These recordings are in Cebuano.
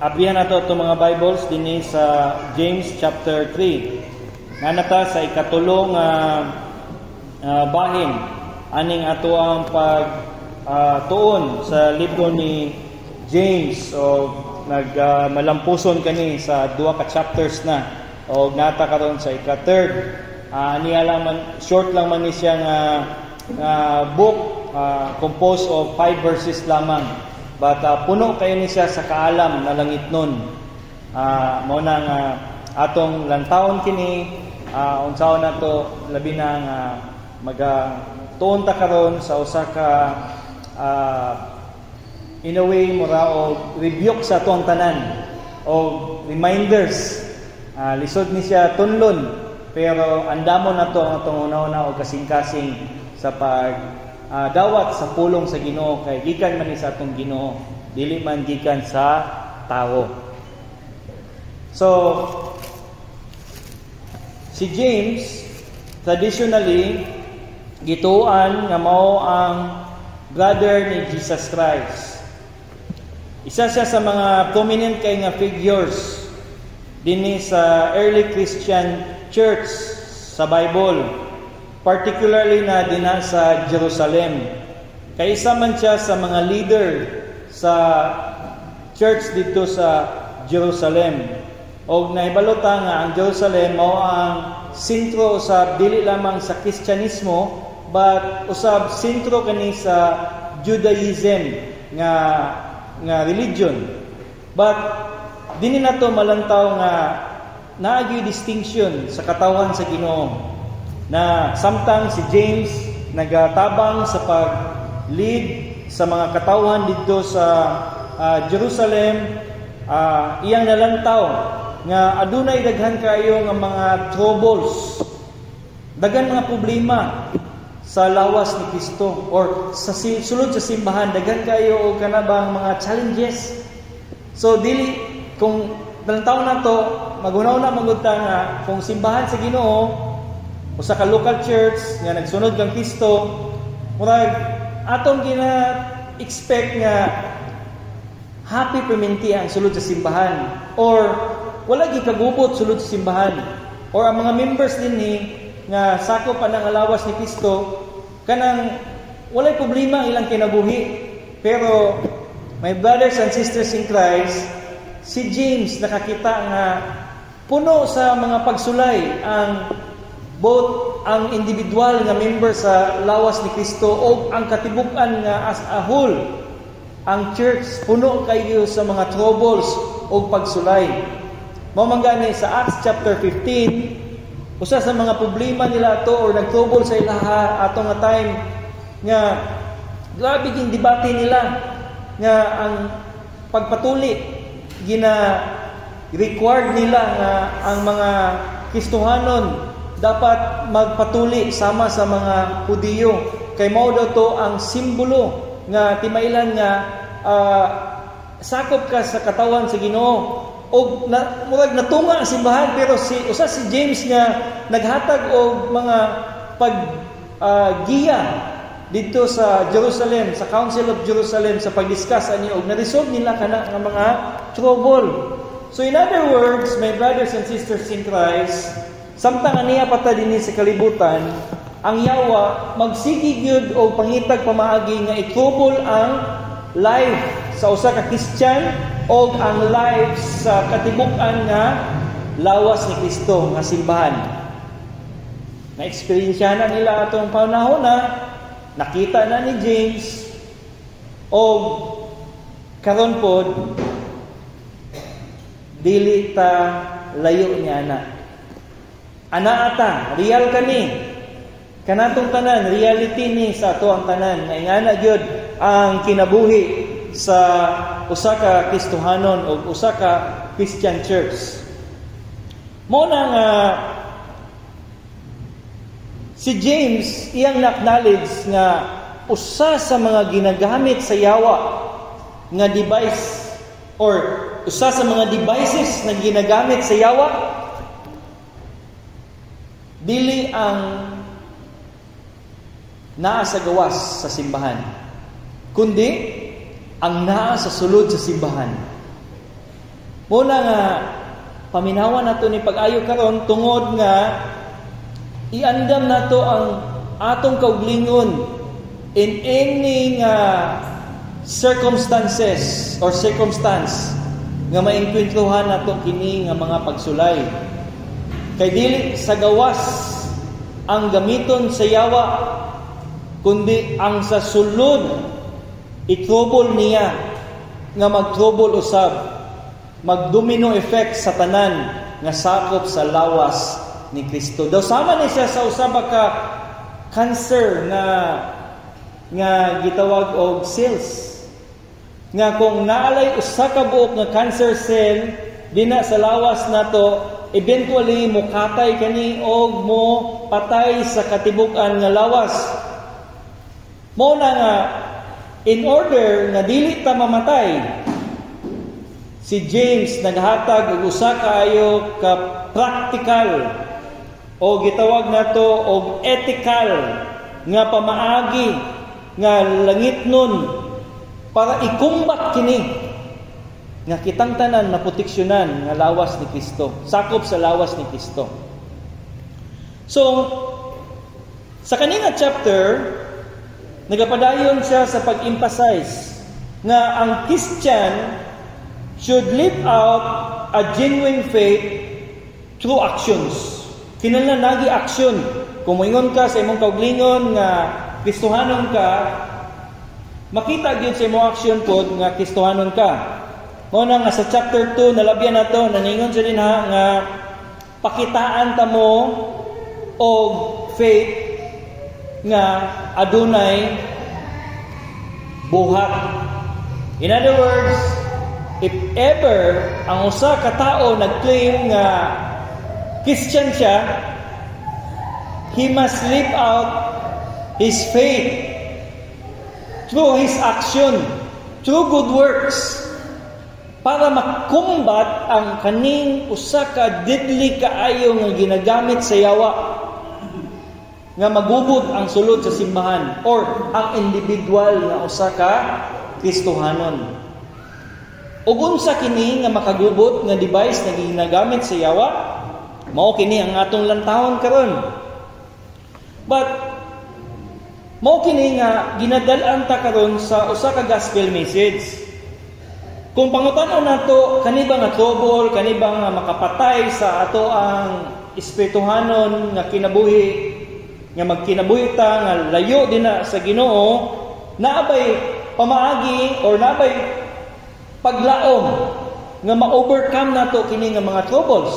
abrihan nato atong mga Bibles dinhi sa James chapter 3. Naa na ta sa ikatulong bahin aning ato ang pag tuon sa libro ni James o nag malampuson kani sa duha ka chapters na o naa ta karon sa ika third. Niya lang man, short lang man ni siya nga book, composed of five verses lamang. But puno kayo ni siya sa kaalam na langitnon. Mao na nga atong lantawon kini, unsaon nato labi na nga maga tuon ta karon sa usa ka in a way mura og rebuke sa atong tanan o reminders. Lisod ni siya tunlon, pero andamon nato ang atong una-una og kasing-kasing sa pag dawat sa pulong sa Ginoo, kay gikan man ni sa atong Ginoo, dili man gikan sa tawo. So si James, traditionally gituan nga mao ang brother ni Jesus Christ. Isa siya sa mga prominent kay nga figures dinhi sa early Christian church sa Bible, particularly na dinha sa Jerusalem. Kay isa man siya sa mga leader sa church dito sa Jerusalem. Og nahibalo ta nga ang Jerusalem mao ang sentro sa dili lamang sa Kristyanismo but usab sentro kani sa Judaism nga religion. But dinhi nato malantaw nga naa distinction sa katawan sa Ginoo, na samtang si James nagatabang sa pag-lead sa mga katawhan didto sa Jerusalem, iyang nalantaw nga adunay daghan kayo nga mga troubles, daghan mga problema sa lawas ni Kristo or sa sulod sa simbahan, daghan kayo og kana bang mga challenges. So dili kung taon nato magunaw na man gud ta nga kung simbahan sa Ginoo, usa ka local church nga nagsunod kang Kristo, murag atong gina expect nga happy perminti ang sulod sa simbahan or wala gyud kagubot sulod sa simbahan or ang mga members dinhi nga sakop pa ng lawas ni Kristo, kanang walay problema ang ilang kinabuhi. Pero my brothers and sisters in Christ, si James nakakita nga puno sa mga pagsulay ang both ang individual nga member sa lawas ni Kristo o ang katibuk-an nga as a whole, ang church, puno kayo sa mga troubles o pagsulay. Mao man gani sa Acts chapter 15, usa sa mga problema nila to or nag-trouble sa ilaha ato nga time nga grabe ging debate nila nga ang pagpatuli, gina required nila nga ang mga Kristohanon dapat magpatuli sama sa mga Hudiyo, kay mao daw to ang simbolo nga timailan nga sakop ka sa katawan sa Ginoo. Og na, murag natunga ang simbahan, pero si usa si James nga naghatag og mga pag giya didto sa Jerusalem, sa Council of Jerusalem, sa pag-discuss ani og na-resolve nila kana nga mga trouble. So in other words, my brothers and sisters in Christ, samtang aniya pa ta dinhi sa kalibutan, ang yawa magsige gyud og pangitag pamaagi nga i-trouble ang life sa usa ka Christian o ang life sa katibuk-an nga lawas ni Kristo nga simbahan. Na-experience na nila atong panahon na nakita na ni James, o karon pod dili ta layo niya na. Ana ata, real kani. Kanatong tanan, reality ni sa ato ang tanan nga ingana gyud ang kinabuhi sa usa ka Kristohanon o usa ka Christian church. Mao na nga si James iyang na-acknowledge nga usa sa mga ginagamit sa yawa nga device or usa sa mga devices na ginagamit sa yawa, dili ang naa sa gawas sa simbahan, kundi ang naa sa sulod sa simbahan. Mao na nga paminawan nato ni pag-ayo karon tungod nga iandam nato ang atong kauglingon in any nga circumstances or circumstance nga maengkwentruhan nato kini nga mga pagsulay. Kay dili sa gawas ang gamiton sa yawa, kundi ang sa sulod i-trouble niya nga mag-trouble usab, mag-domino effect sa tanan nga sakop sa lawas ni Kristo. Daw sama ni siya sa usa ka cancer nga nga gitawag og cells. Nga kung naalay usa ka buok nga cancer cell dina sa lawas nato, eventually mukatay kani og mo patay sa katibuk-an nga lawas. Mao na nga in order nga dili ta mamatay, si James naghatag og usa kaayo ka practical o gitawag nato og ethical nga pamaagi nga langitnon para i-combat kini nga kitang tanan maproteksyonan nga lawas ni Kristo, sakop sa lawas ni Kristo. So, sa kanina chapter, nagapadayon siya sa pag-emphasize nga ang Christian should live out a genuine faith through actions. Kinahanglan nagi action. Kung moingon ka sa imong kauglingon nga Kristohanon ka, makita gyud sa imong action pod nga Kristohanon ka. Mao na nga sa chapter 2 nalabyan nato, naningon siya dinha nga pakitaan ta mo og faith nga adunay buhat. In other words, if ever ang usa ka tawo nag-claim nga Christian siya, he must live out his faith through his action, through good works, para makumbat ang kaning usa ka deadly kaayo nga ginagamit sa yawa nga magubot ang sulod sa simbahan or ang individual nga usa ka Kristohanon. Ug unsa kini nga makagubot nga device nga ginagamit sa yawa? Mao kini ang atong lantawon karon. But mao kini nga ginadal-an ta karon sa usa ka gospel message. Kung pangutan-on nato kani ba nga trouble, kani ba nga makapatay sa ato ang espirituhanon nga kinabuhi, nga magkinabuhi ta nga layo dinha sa Ginoo, naabay pamaagi or naabay paglaom nga ma-overcome nato kini nga mga troubles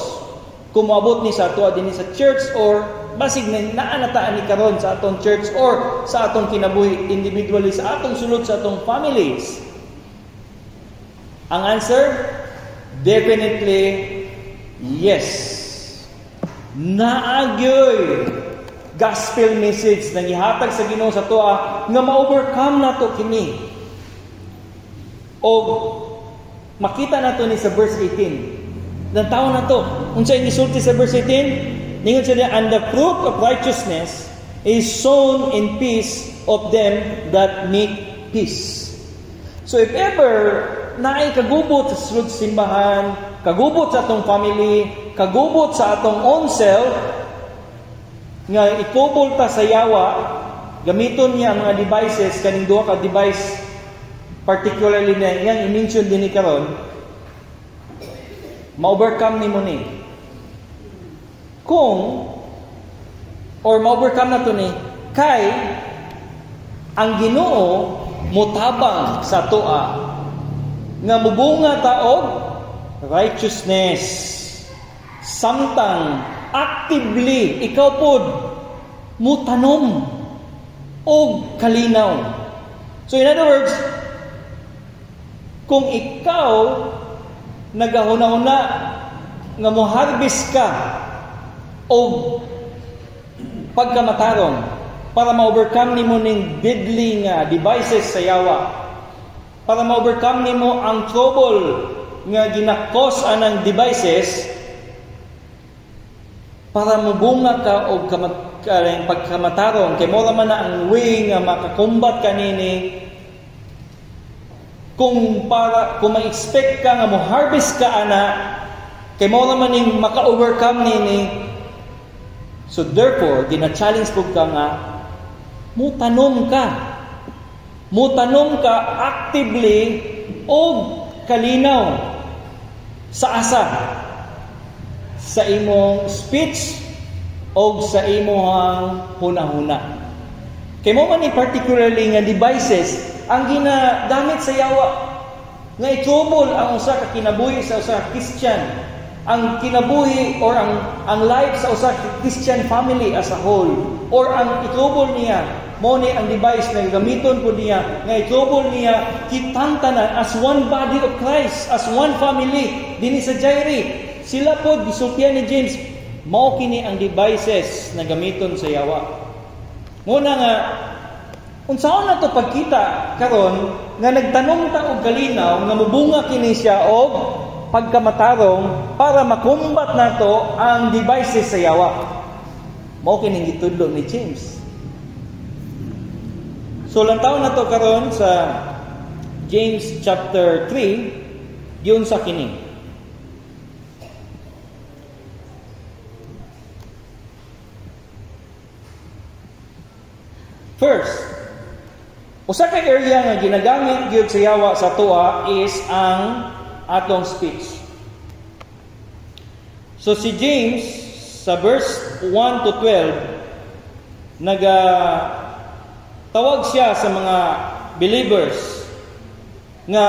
kung moabot ni sa ato dinhi sa church or basig na naa na ta ani karon sa atong church or sa atong kinabuhi individually, sa atong sulod, sa atong families? Ang answer, definitely yes. Naa gyoy gospel message na gihatag sa Ginoo sa atoa nga ma-overcome nato kini. O makita nato ni sa verse 18. Lantawon nato. Unsa ang gisulti sa verse 18? Ningon siya, "And the fruit of righteousness is sown in peace of them that make peace." So if ever naay kagubot sa sulod simbahan, kagubot sa atong family, kagubot sa atong own self, nga ikubol ta sa yawa, gamiton niya ang mga devices, kaning duha ka device particularly na iyang i-mention dinhi karon, ma-overcome nimo ni. Kung or ma-overcome na to ni kay ang Ginoo mutabang sa atoa nga mubunga ta og righteousness samtang actively ikaw pod mutanom og kalinaw. So in other words, kung ikaw nagahuna-huna nga mo-harvest ka og pagkamatarong para ma-overcome nimo ning deadly nga devices sa yawa, para ma-overcome nimo ang trouble nga gina-cause anang devices, para mubunga ka og pagkamatarong kay mao man na ang way nga makakumbat kanini. Kung para kung ma-expect ka nga mo harvest ka ana kay mao naman ning maka-overcome nini. So therefore, gina-challenge pud ka nga mutanom ka. Mutanom ka actively og kalinaw sa asa sa imong speech o sa imong hunahuna. Kay mao man ni particularly nga devices ang ginagamit sa yawa nga i-trouble ang usa ka kinabuhi sa usa ka Christian, ang kinabuhi or ang life sa usa ka Christian family as a whole, or ang i-trouble niya, mao ni ang device na gamiton po niya nga i-trouble niya kitang tanan as one body of Christ, as one family dinhi sa Jireh. Sila po gisultian ni James, mao kini ang devices na gamiton sa yawa. Muna nga unsaon na to pagkita karon nga nagtanom ta og kalinaw nga mobunga kini siya og pagkamatarong para makumbat nato ang devices sa yawa? Mao kining gitudlo ni James. So lantaw na to karon sa James chapter 3, giunsa kini. First, usa ka area nga ginagamit gyud sa yawa sa tuwa is ang atong speech. So si James sa verse 1 to 12 naga tawag siya sa mga believers nga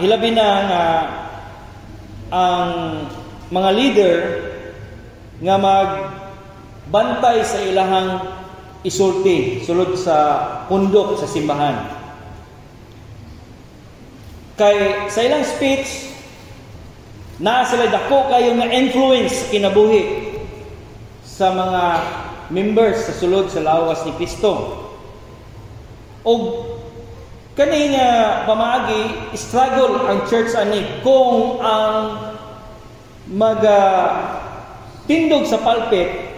hilabi na nga ang mga leader nga magbantay sa ilahang isulti sulod sa pundok sa simbahan. Kay sa ilang speech naa sila dako kayo nga influence kinabuhi sa mga members sa sulod sa lawas ni Kristo. Og kani nga pamaagi, struggle ang church ani kung ang maga tindog sa pulpit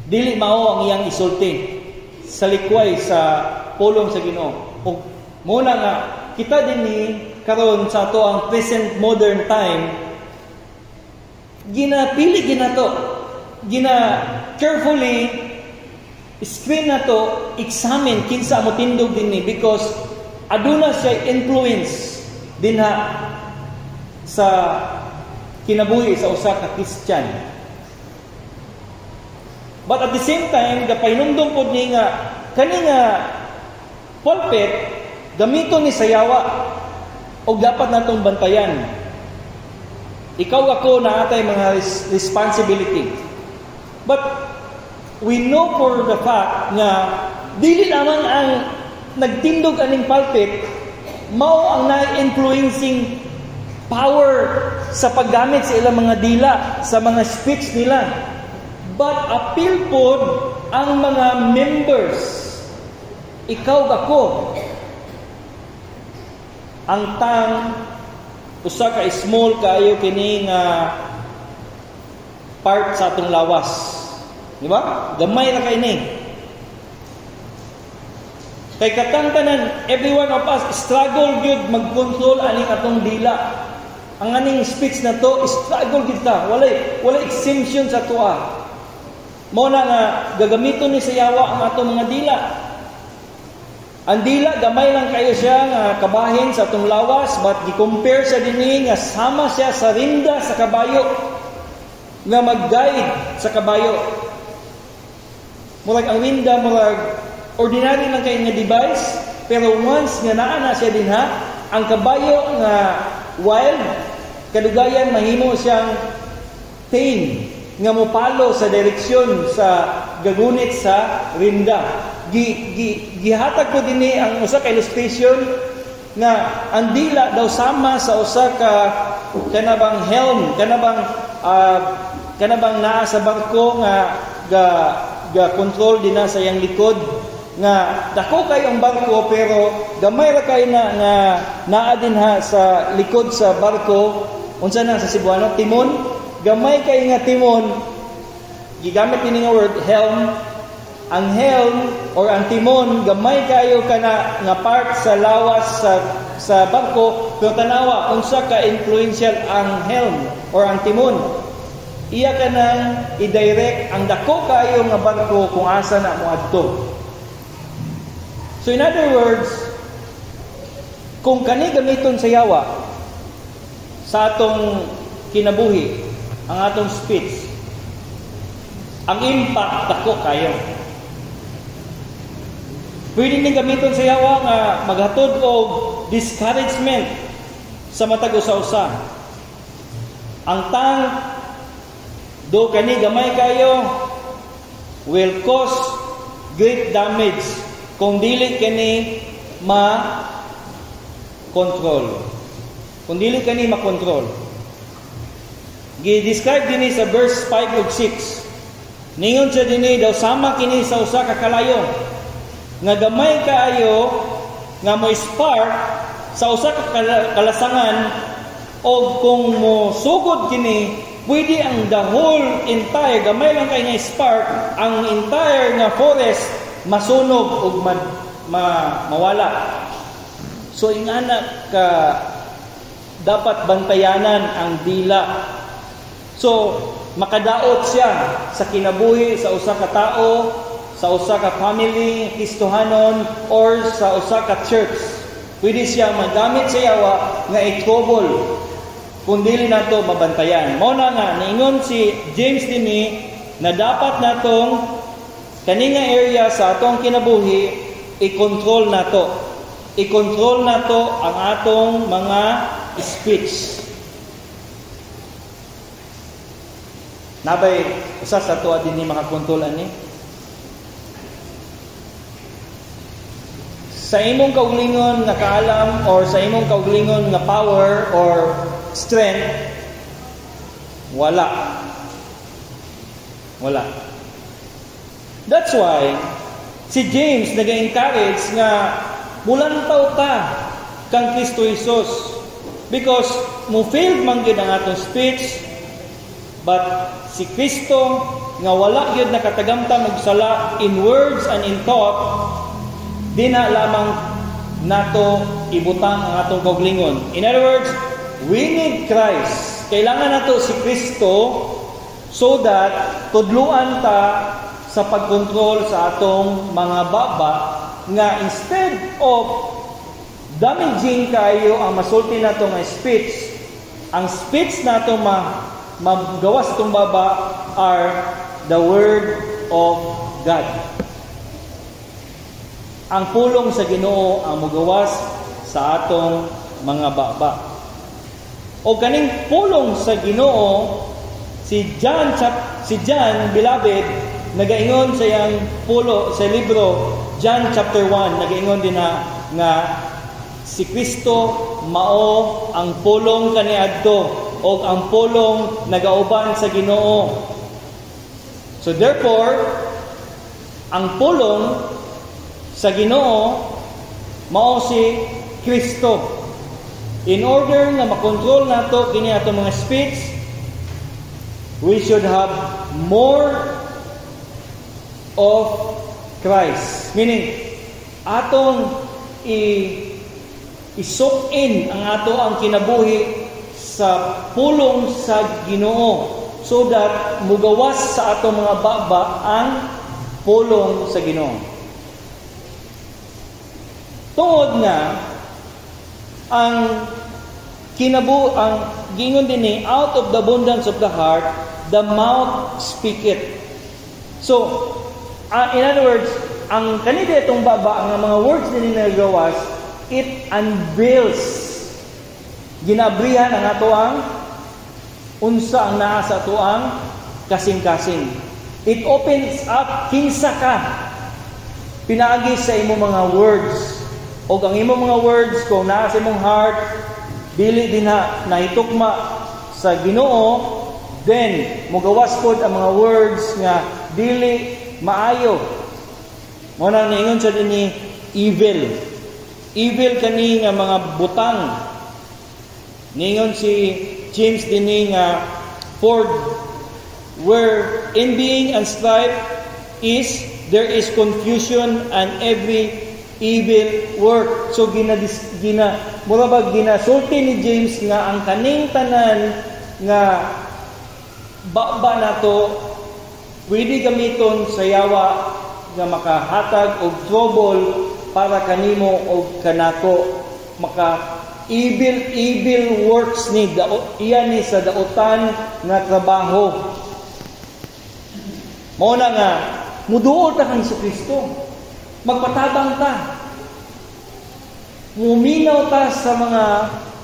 dili mao ang iyang isulti sa likway sa pulong sa Ginoo. Og muna nga kita dinhi karon sa ato ang present modern time, ginapili ginato, gina carefully screen nato, examine kinsa mo tindog dinhi because aduna siya influence dinha sa kinabuhi sa usa ka Christian. But at the same time, gapahinumdum pod ni nga kani nga pulpit gamiton ni sa yawa og dapat natong bantayan. Ikaw ako na atay mga responsibility. But we know for the fact nga dili lamang ang nagtindog aning pulpit mao ang na-influencing power sa paggamit sa ilang mga dila, sa mga speech nila. But appeal pod ang mga members. Ikaw ako. Ang tang usa ka small kaayo kini nga part sa atong lawas. Di ba? Gamay ra kay ni. Kay katang tanan, every one of us struggle gyud mag-control aning atong dila. Ang aning speech na to, struggle gyud ta. Walay exemption sa tuwa. Mao na nga gagamiton ni sa yawa ang atong mga dila. Ang dila gamay lang kayo siya nga kabahin sa atong lawas, but gi-compare siya dinhi nga sama siya sa rinda sa kabayo nga mag-guide sa kabayo. Murag ang rinda, murag ordinary lang kay nga device, pero once nga naa na siya dinha, ang kabayo nga wild kadugayan mahimo siyang tame nga mopalo sa direksyon sa gagunit sa rinda. Gihatag ko dinhi ang usa ka illustration nga ang dila daw sama sa usa ka kanabang helm, kanabang naa sa barko nga ga control dinha sa iyang likod, nga dako kay ang barko pero gamay ra kay na nga naa dinha sa likod sa barko. Unsa na sa Cebuano, timon? Gamay kay nga timon, gigamit ini nga word helm, Ang helm or ang timon, gamay kayo kana nga part sa lawas sa barko, pero tanawa unsa ka influential ang helm or ang timon. Iya ka nang i-direct ang dako kayo nga barko kung asa na moadto. So in other words, kung kani gamiton sa yawa sa atong kinabuhi, ang atong speech, ang impact dako kayo. Pwede ning gamiton sa yawa nga maghatod og discouragement sa matag usa-usa. Ang tongue, do kani gamay kayo, will cause great damage kung dili kani ma control. Kung dili kani makontrol. Gi-describe dinhi sa verse 5 ug 6. Ningon siya dinhi daw sama kini sa usa ka kalayo nga gamay kaayo nga mo spark sa usa ka kalasangan, og kung mo sugod kini, pwede ang the whole entire, gamay lang kay nga spark, ang entire nga forest masunog ug mawala. So ingana ka dapat bantayanan ang dila. So makadaot siya sa kinabuhi sa usa ka tao, sa usa ka family Kristohanon, or sa usa ka church. Pwede siya magamit sa yawa nga i-trouble kung dili nato mabantayan. Mao na nga niingon si James dinhi na dapat natong kani nga area sa atong kinabuhi i-control nato. I-control nato ang atong mga speech. Nabay usa sa atoa dinhi makakontrol ani? Sa imong kaugalingon nga kaalam or sa imong kaugalingon nga power or strength, wala. Wala. That's why si James nag-encourage nga mulantaw ta kang Kristo Jesus, because mo failed man gyud ang atong speech, but si Kristo nga wala gyud nakatagamtam og sala in words and in thought, di na lamang nato ibutang ang atong kaugalingon. In other words, we need Christ. Kailangan nato si Kristo so that tudluan ta sa pagkontrol sa atong mga baba, nga instead of damaging kayo ang masulti nato nga speech, ang speech nato magawas itong baba are the word of God. Ang pulong sa Ginoo ang mugawas sa atong mga baba. O kaning pulong sa Ginoo, si John beloved nagaingon sa iyang pulo sa libro John chapter 1, nagaingon din na nga si Kristo mao ang pulong kaniadto, og ang pulong nagauban sa Ginoo. So therefore, ang pulong sa Ginoo mao si Kristo. In order nga makontrol nato kini atong mga speech, we should have more of Christ. Meaning, atong i-soak in ang ato ang kinabuhi sa pulong sa Ginoo so that mugawas sa atong mga baba ang pulong sa Ginoo. Tungod nga ang kinabu ang gingon dinhi, "Out of the abundance of the heart the mouth speaketh." So, in other words, ang kanila itong baba, ang mga words dinhi nagawas, it unveils. Ginabrihan ang ato ang unsa ang naa sa ato ang kasing-kasing. It opens up kinsa ka pinaagi sa imong mga words. O ang imong mga words, kung naa sa imong heart, dili din na nahitukma sa Ginoo, then mugawas pod ang mga words nga dili maayo. Mao nang niingon sa dinhi, evil. Evil kani nga mga butang. Niingon si James dinhi nga for where envying and strife is, there is confusion and every evil work. So gina mura ba ginasulti ni James nga ang kaning tanan nga baba nato pwede gamiton sa yawa nga makahatag og trouble para kanimo og kanako, maka evil evil works ni daot iya ni sa daotan nga trabaho. Mao na nga muduol ta kang Kristo, magpatabang ta, muminaw ta sa mga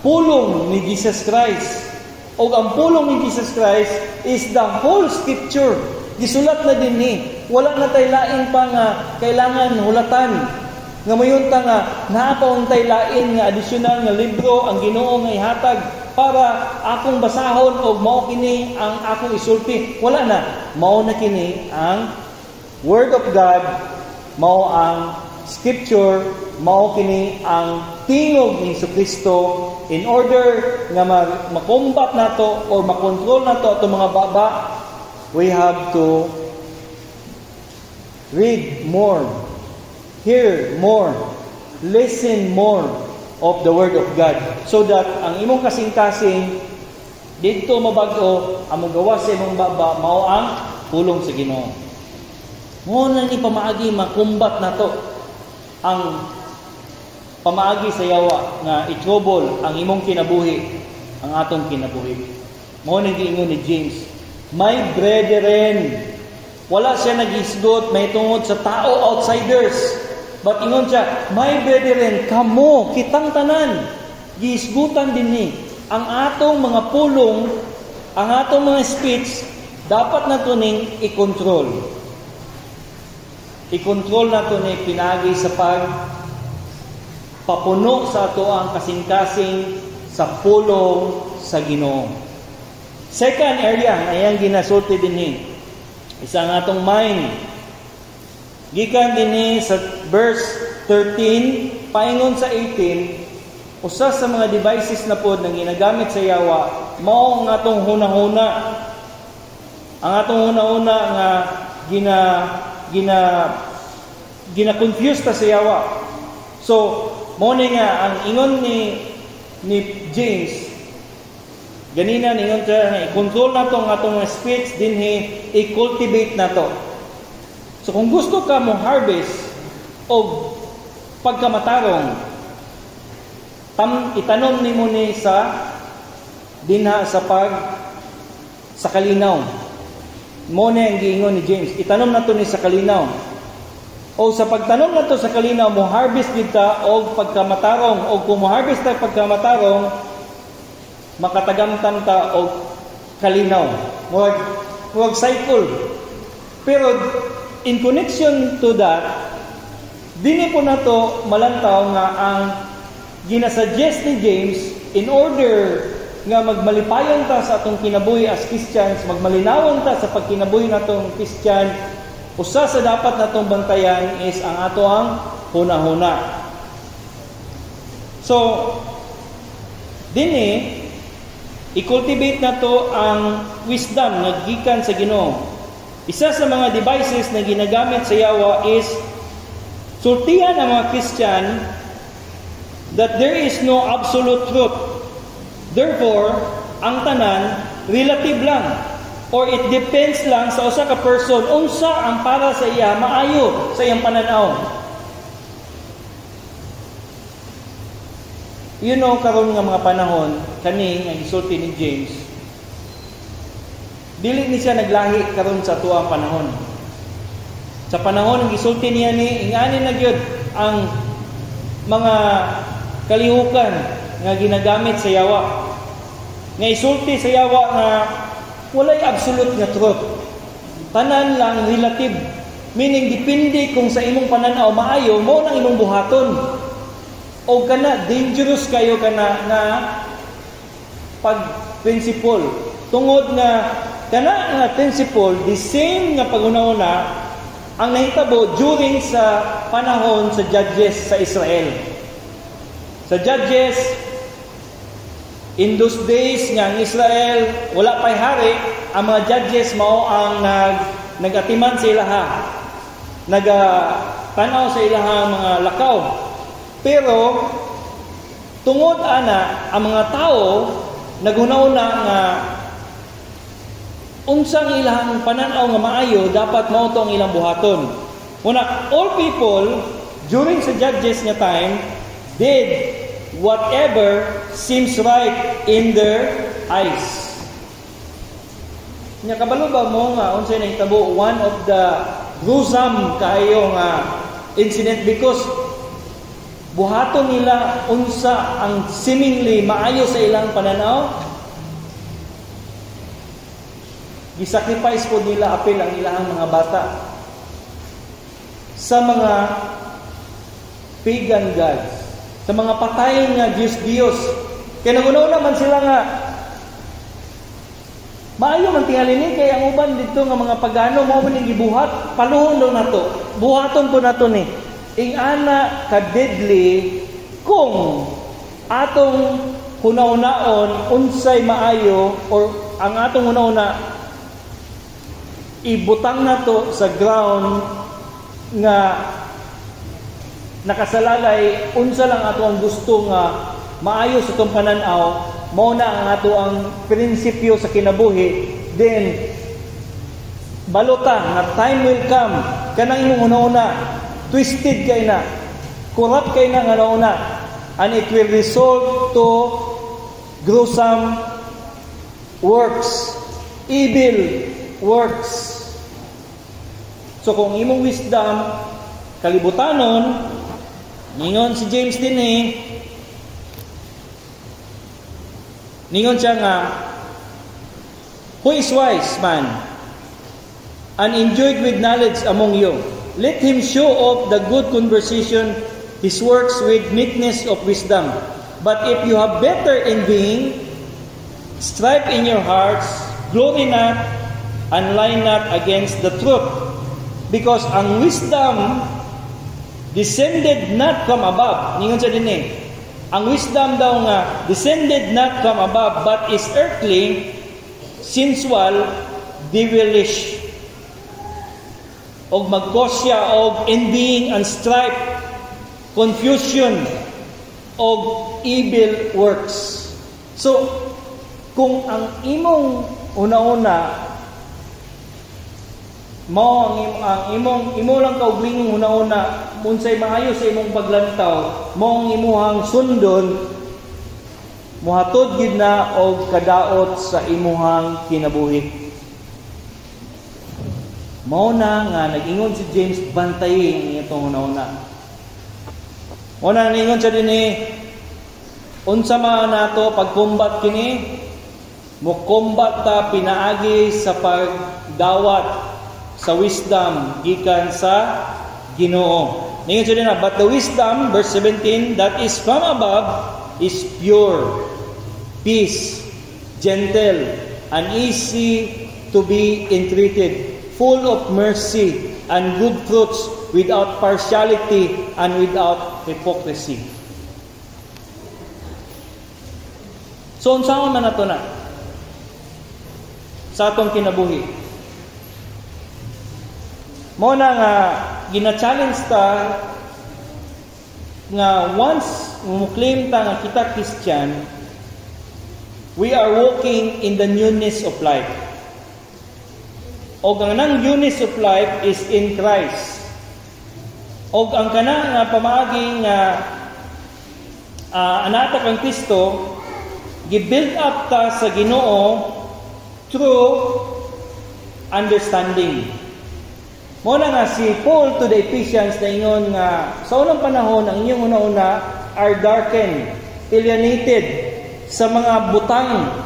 pulong ni Jesus Christ. O ang pulong ni Jesus Christ is the whole scripture. Gisulat na dinhi. Wala na tay lain pa nga kailangan hulatan. Nga moingon ta nga naa pa untay lain nga additional nga libro ang Ginoo nga ihatag para akong basahon og mao kini ang akong isulti. Wala na. Mao na kini ang Word of God, mao ang scripture, mao kini ang tingog ni Kristo. In order nga ma-combat nato or makontrol nato atong mga baba, we have to read more, hear more, listen more of the Word of God so that ang imong kasing-kasing didto mabag-o, ang mogawas sa imong baba mao ang pulong sa Ginoo. Mao na ni pamaagi makumbat nato ang pamaagi sa yawa nga i-trouble ang imong kinabuhi, ang atong kinabuhi. Mao nang giingon ni James, "My brethren." Wala siya naghisgot may tungod sa tao, outsiders. But ingon siya, "My brethren," kamo, kitang tanan, gihisgutan dinhi. Ang atong mga pulong, ang atong mga speech, dapat nato ning i-control. I-control nato ni pinagi sa pag papuno sa ato ang kasing-kasing sa pulong sa Ginoo. Second area nga iyang ginasulti dinhi, isa ang atong mind. Gikan dinhi sa verse 13 paingon sa 18, usa sa mga devices na pod nga ginagamit sa yawa mao ang atong hunahuna. Ang atong hunahuna nga gina gina gina-confuse ta sa yawa. So, mao ni nga ang ingon ni James ganina, ningon siya nga i-control nato ang atong mga speech, dinhi i-cultivate nato. So kung gusto ka mo harvest og pagkamatarong, itanom nimo ni sa dinha sa pag sa kalinaw. Mao na ang giingon ni James, itanom nato ni sa kalinaw. O sa pagtanom nato sa kalinaw, mo harvest gid ta og pagkamatarong, o kung mo harvest ta pagkamatarong, makatagamtam ta og kalinaw. Murag cycle. Pero in connection to that, dini po nato malantaw nga ang ginasuggest ni James in order nga magmalipayon ta sa atong kinabuhi as Christians, magmalinawon ta sa pagkinabuhi natong Christian, usa sa dapat natong bantayan is ang ato ang hunahuna. So, dinhi i-cultivate nato ang wisdom nga gikan sa Ginoo. Isa sa mga devices na ginagamit sa yawa is sultihan ang mga Christian that there is no absolute truth. Therefore, ang tanan relative lang or it depends lang sa usa ka person unsa ang para sa iya maayo sa iyang pananaw. Karon nga mga panahon kani nga gisulti ni James, dili ni siya naglahi karon sa tuang panahon. Sa panahon ang gisulti niya ni ingani na gyud ang mga kalihukan nga ginagamit sa yawa. Nga isulti sa yawa nga walay absolute nga truth. Tanan lang relative. Meaning depende kung sa imong pananaw maayo, mao nang imong buhaton. O kana dangerous kayo kana nga pag principle. Tungod nga kana nga principle, the same nga paghuna-huna ang nahitabo during sa panahon sa judges sa Israel. Sa judges, in those days nga ang Israel wala pay hari, ang mga judges mao ang nagatiman sa ilaha. Naga tanaw sa ilahang mga lakaw. Pero tungod ana, ang mga tao naghuna-huna nga unsang ilang pananaw nga maayo, dapat mao to ang ilang buhaton. Una, all people during sa Judges nga time did whatever seems right in their eyes. Nya kabalo ba mo nga unsay nahitabo, one of the gruesome kaayo nga incident, because buhaton nila unsa ang seemingly maayo sa ilang pananaw? Gisacrifice po nila apil ang ilang mga bata sa mga pagan gods, sa mga patay nga Diyos Diyos. Kaya naguna man sila nga maayo man tingali ni, kay ang uban dito nga mga pagano mao man ning gibuhat, paluhon daw nato. Buhaton po nato ni. Ing-ana ka deadly kung atong hunahunaon unsay maayo or ang atong hunahuna ibutang nato sa ground nga nakasalalay unsa lang ato ang gusto nga maayo sa atong pananaw, mao na ang ato ang prinsipyo sa kinabuhi. Then balota nga time will come, kanang imong hunahuna twisted kay na, corrupt kay na nga nauna, and it will result to gruesome works, evil works. So kung imong wisdom kalibutanon, ningon si James din eh, ningon siya nga, "Who is wise man and enjoyed with knowledge among you? Let him show off the good conversation his works with meekness of wisdom. But if you have better envying, strife in your hearts, glory not and lie not against the truth." Because ang wisdom descended not from above. Ningon siya din eh. Ang wisdom daw nga descended not from above but is earthly, sensual, devilish. Og mag-cause siya og envying and strife, confusion, og evil works. So, kung ang imong una-una mao ang imong imo lang kaugalingong una-una, unsay maayo sa imong paglantaw mao ang imuhang sundon, muhatod gid na og kadaot sa imuhang kinabuhi. Mao na nga nag-ingon si James, bantayi ang itong una-una. Mao na ningon siya dinhi, unsa man nato pagkumbat kini? Mukumbat ta pinaagi sa pagdawat sa wisdom gikan sa Ginoo. Ningon siya dinha, "But the wisdom," verse 17, "that is from above is pure, peace, gentle, and easy to be entreated, full of mercy and good fruits, without partiality and without hypocrisy." So, unsaon man nato na sa atong kinabuhi? Mao na nga gina-challenge ta nga once mo-claim ta nga kita Christian, we are walking in the newness of life. Og ang nang newness of life is in Christ. Og ang kana nga pamaagi nga anata kang Kristo, gi-build up ta sa Ginoo through understanding. Mao na nga si Paul to the Ephesians na ingon nga sa unang panahon ang inyong una-una are darkened, alienated sa mga butang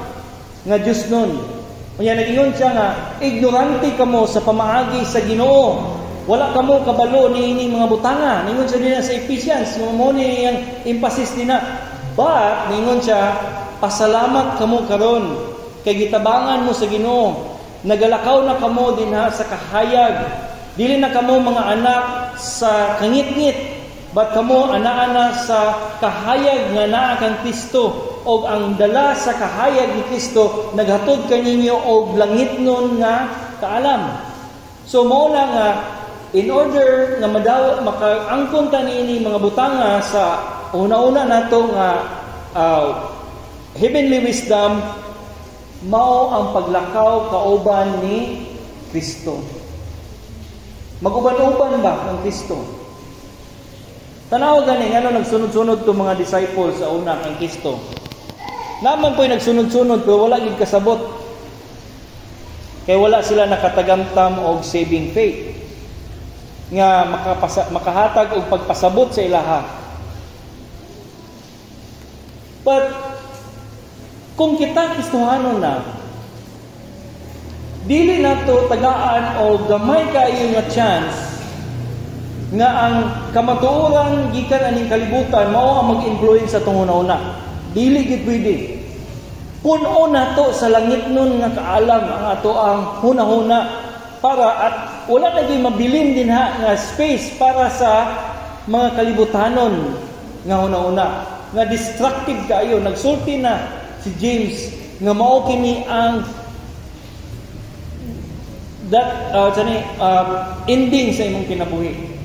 nga Diyos nun. Unya nag-ingon siya nga ignorante kamo sa pamaagi sa Ginoo. Wala kamo kabalo niining mga butanga. Ningon siya dinha sa Ephesians, mao ni iyang emphasis dinha. But ningon siya, pasalamat kamo karon kay gitabangan mo sa Ginoo. Nagalakaw na kamo dinha sa kahayag. Dili na kamo mga anak sa kangitngit, but kamo ana-ana sa kahayag nga naa kang Kristo, og ang dala sa kahayag ni Kristo naghatod kaninyo og langitnon nga kaalam. So mao na nga in order nga madaw makaangkon ta niini mga butanga sa una-una nato nga heavenly wisdom, mao ang paglakaw kauban ni Kristo. Maguban-uban ba ang Kristo? Tanaw gani ngano nagsunod-sunod to mga disciples sa una kang Kristo. Naman po'y nagsunod-sunod pero wala gid kasabot. Kay wala sila nakatagamtam og saving faith nga makahatag og pagpasabot sa ilaha. But kung kita Kristohanon na, dili nato tagaan o gamay kaayo nga chance nga ang kamatuoran gikan aning kalibutan mao ang mag-influence sa atong una. Dili gid pwede. Puno nato sa langit nun nga kaalam ang ato ang hunahuna para at wala na gyud mabilin dinha nga space para sa mga kalibutanon nga hunahuna nga destructive kaayo. Nagsulti na si James nga mao kini ang that ending sa imong kinabuhi.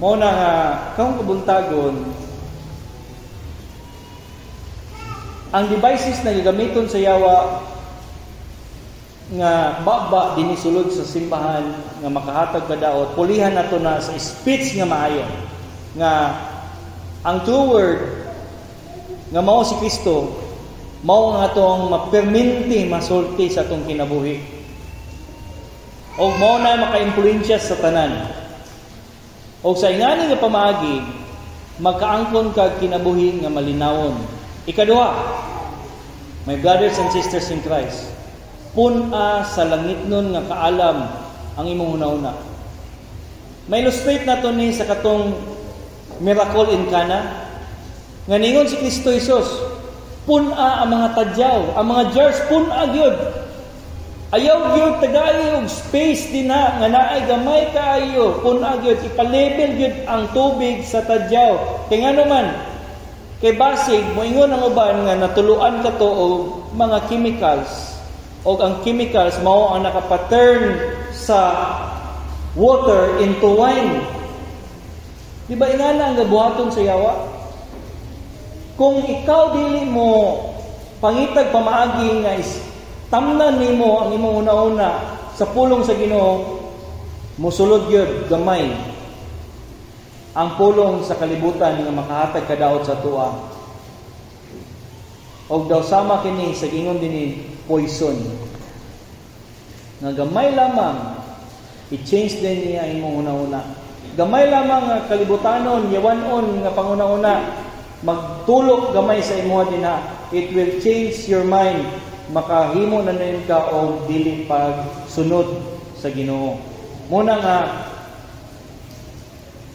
Mao na nga karon kabuntagon, ang devices na gagamiton sa yawa nga baba dinhi sulod sa simbahan nga makahatag kadaot, pulihan nato na sa speech nga maayo nga ang true word nga mao si Kristo, mao nga atong maperminti masulti sa atong kinabuhi og mao na maka-impluwensya sa tanan. Og sa ingani nga pamaagi, magkaangkon kag kinabuhi nga malinawon. Ikaduha, my brothers and sisters in Christ, pun-a sa langit nun nga kaalam ang imong hunahuna. May illustrate nato ni sa katong miracle in Cana nga ningon si Kristo Jesus, pun-a ang mga tadyaw, ang mga jars, pun-a gyud. Ayaw gyud tagay og space dinha nga naay gamay kaayo, pun-a gyud, ipalebel gyud ang tubig sa tadyaw. Kay ngano man, kay basig moingon ang uban nga natuluan kato og mga chemicals, og ang chemicals mao ang nakapaturn sa water into wine. Di ba ingana ang gabuhaton sa yawa? Kung ikaw dili mo pangitag pamaagi nga is tamnan nimo ang imong una-una sa pulong sa Ginoo, mosulod gyud gamay ang pulong sa kalibutan nga makahatag kadaot sa tuwa. Og daw sama kini sa gingon dinhi, poison. Nga gamay lamang i-change din niya imong una-una. Gamay lamang nga kalibutanon, yawanon nga panguna-una, magtulok gamay sa imuha dinha, it will change your mind. Makahimo na nun ka og dili pagsunod sa Ginoo. Muna nga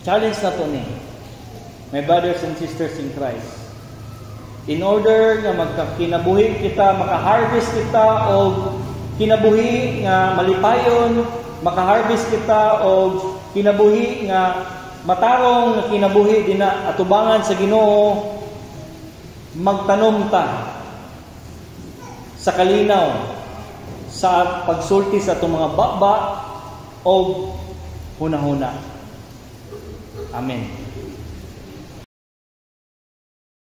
challenge na to ni, my brothers and sisters in Christ. In order nga magkakinabuhi kita, makaharvest kita og kinabuhi nga malipayon, makaharvest kita og kinabuhi nga matarong nga kinabuhi dina atubangan sa Ginoo, magtanom ta sa kalinaw sa pagsulti sa atong mga baba og hunahuna. Amen.